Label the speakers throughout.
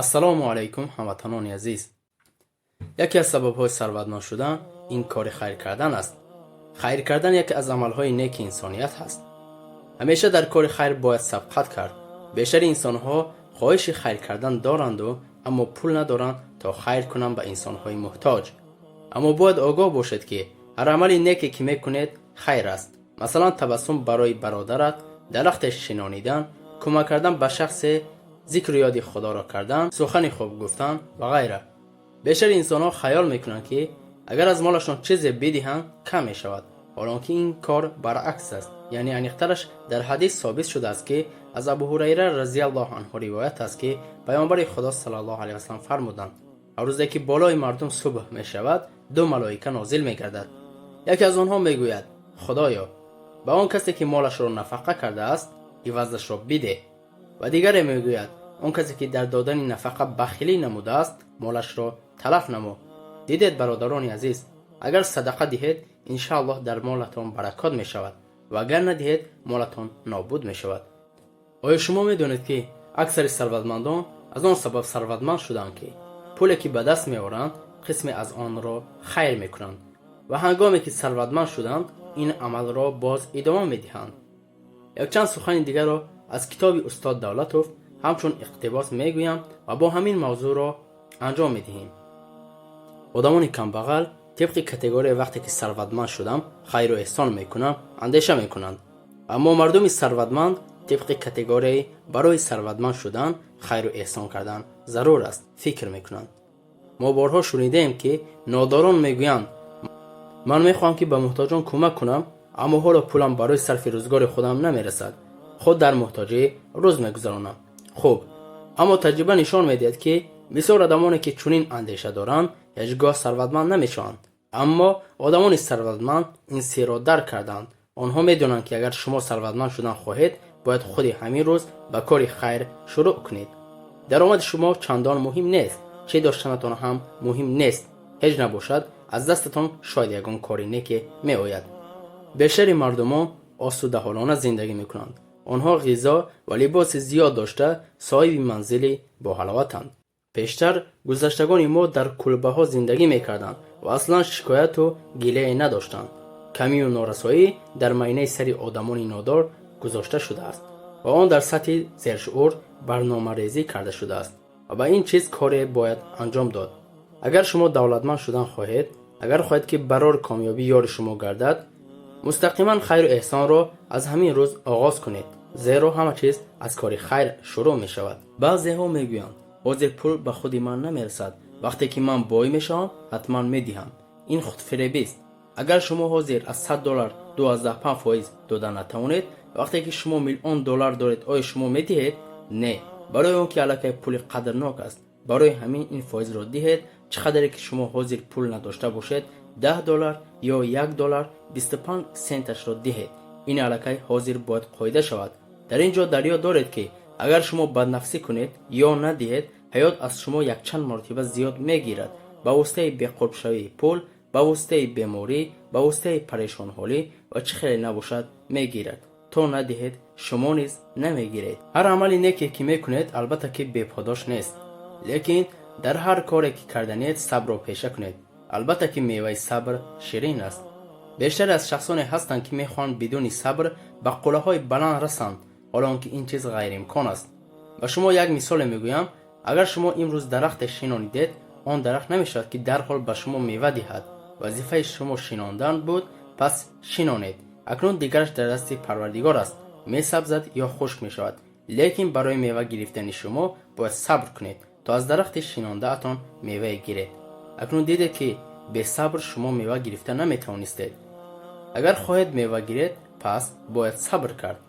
Speaker 1: Ассалому алайкум, ҳамватанони азиз! Яке аз сабабҳои сарватманд шудан ин кори хайр кардан аст. Хайр кардан яке аз амалҳои неки инсоният ҳаст. Ҳамеша дар кори хайр бояд сабқат кард. Бештари инсонҳо хоҳиши хайр кардан доранду, аммо пул надоранд, то хайр кунанд ба инсонҳои муҳтоҷ. Аммо бояд огоҳ бошед, ки ҳар амали неке, ки мекунед, хайр аст. Масалан, табассум барои бародарат, дарахте шинонидан, кӯмак кардан ба шахсе, зикру ёди Худоро кардан, сухани хуб гуфтан ва ғайра. Бештари инсонҳо хаёл мекунанд, ки агар аз молашон чизе бидиҳанд, кам мешавад, ҳол он ки ин кор баръакс аст. Яъне, аниқтараш, дар ҳадис собит шудааст, ки аз Абу Ҳурайра разияллоҳу анҳу ривоят аст, ки Паёмбари Худо саллаллоҳу алайҳи васаллам фармуданд: «Ҳар рӯзе ки болои мардум субҳ мешавад, ду малоика нозил мегардад. Яке аз онҳо мегӯяд: Худоё, ба он касе, ки молашро нафақа кардааст, ивазашро бидеҳ. Ва дигаре мегӯяд: он касе, ки дар додани нафақа бахилӣ намудааст, молашро талаф намо». Дидед, бародарони азиз, агар садақа диҳед, иншааллоҳ, дар молатон баракот мешавад ва агар надиҳед, молатон нобуд мешавад. Оё шумо медонед, ки аксари сарватмандон аз он сабаб сарватманд шуданд, ки пуле, ки ба даст меоранд, қисме аз онро хайр мекунанд ва ҳангоме ки сарватманд шуданд, ин амалро боз идома медиҳанд? Якчанд сухани дигарро аз китоби устод Давлатов ҳамчун иқтибос мегӯям ва бо ҳамин мавзӯъро анҷом медиҳем. Одамони камбағал тибқи категорияи «вақте ки сарватманд шудам, хайру эҳсон мекунам» андеша мекунанд, аммо мардуми сарватманд тибқи категорияи «барои сарватманд шудан хайру эҳсон кардан зарур аст» фикр мекунанд. Мо борҳо шунидаем, ки нодорон мегӯянд: «Ман мехоҳам, ки ба муҳтоҷон кӯмак кунам, аммо ҳоло пулам барои сарфи рӯзгори худам намерасад. Худ дар муҳтоҷӣ рӯз мегузаронам». Хуб, аммо таҷриба нишон медиҳад, ки бисёр одамоне, ки чунин андеша доранд, ҳеҷ гоҳ сарватманд намешаванд. Аммо одамони сарватманд ин сирро дарк карданд. Онҳо медонанд, ки агар шумо сарватманд шудан хоҳед, бояд худи ҳамин рӯз ба кори хайр шурӯъ кунед. Даромади шумо чандон муҳим нест, чӣ доштанатон ҳам муҳим нест. Ҳеҷ набошад, аз дастатон шояд ягон кори неке меояд. Бештари мардумон осудаҳолона зиндагӣ мекунанд. Онҳо ғизо ва либоси зиёд дошта, соҳиби манзили боҳаловатанд. Пештар гузаштагони мо дар кулбаҳо зиндагӣ мекарданд ва аслан шикояту гилае надоштанд. Камию норасоӣ дар майнаи сари одамони нодор гузошта шудааст ва он дар сатҳи зершуур барномарезӣ карда шудааст ва ба ин чиз коре бояд анҷом дод. Агар шумо давлатманд шудан хоҳед, агар хоҳед, ки барори комёбӣ ёри шумо гардад, мустақиман хайру эҳсонро аз ҳамин рӯз оғоз кунед, зеро ҳама чиз аз кори хайр шурӯъ мешавад. Баъзеҳо мегӯянд: «Ҳозир пул ба худи ман намерасад, вақте ки ман бой мешавам, ҳатман медиҳам». Ин худфиребист. Агар шумо ҳозир аз 100 доллар 2,5% дода натавонед, вақте ки шумо миллион доллар доред, оё шумо медиҳед? Не, барои он ки аллакай пули қадрнок аст. Барои ҳамин ин фоизро диҳед. Чӣ қадаре ки шумо ҳозир пул надошта бошед, 10 доллар ё 1 доллар 25 сенташро диҳед. Ин аллакай ҳозир бояд қоида шавад. Дар ин ҷо дар ёд доред, ки агар шумо баднафсӣ кунед ё надиҳед, ҳаёт аз шумо якчанд маротиба зиёд мегирад: ба воситаи беқурбшавии пул, ба воситаи беморӣ, ба воситаи парешонҳолӣ ва чӣ хеле набошад мегирад. То надиҳед, шумо низ намегиред. Ҳар амали неке, ки мекунед, албатта ки беподош нест, лекин дар ҳар коре, ки карданиед, сабрро пеша кунед. Албатта ки меваи сабр ширин аст. Бештаре аз шахсоне ҳастанд, ки мехоҳанд бидуни сабр ба қуллаҳои баланд расанд, ҳоло он ки ин чиз ғайриимкон аст. Ба шумо як мисоле мегӯям. Агар шумо имрӯз дарахте шинонидед, он дарахт намешавад, ки дарҳол ба шумо мева диҳад. Вазифаи шумо шинондан буд, пас шинонед. Акнун дигараш дар дасти Парвардигор аст: месабзад ё хушк мешавад. Лекин барои мева гирифтани шумо бояд сабр кунед, то аз дарахти шинондаатон мевае гиред. Акнун дидед, ки бесабр шумо мева гирифта наметавонистед. Агар хоҳед мева гиред, пас бояд сабр кард.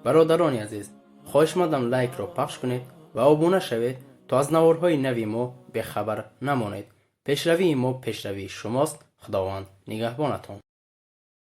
Speaker 1: Бародарони азиз, хоҳишмандам, лайкро пахш кунед ва обуна шавед, то аз наворҳои нави мо бехабар намонед. Пешравии мо пешравии шумост. Худованд нигаҳбонатон.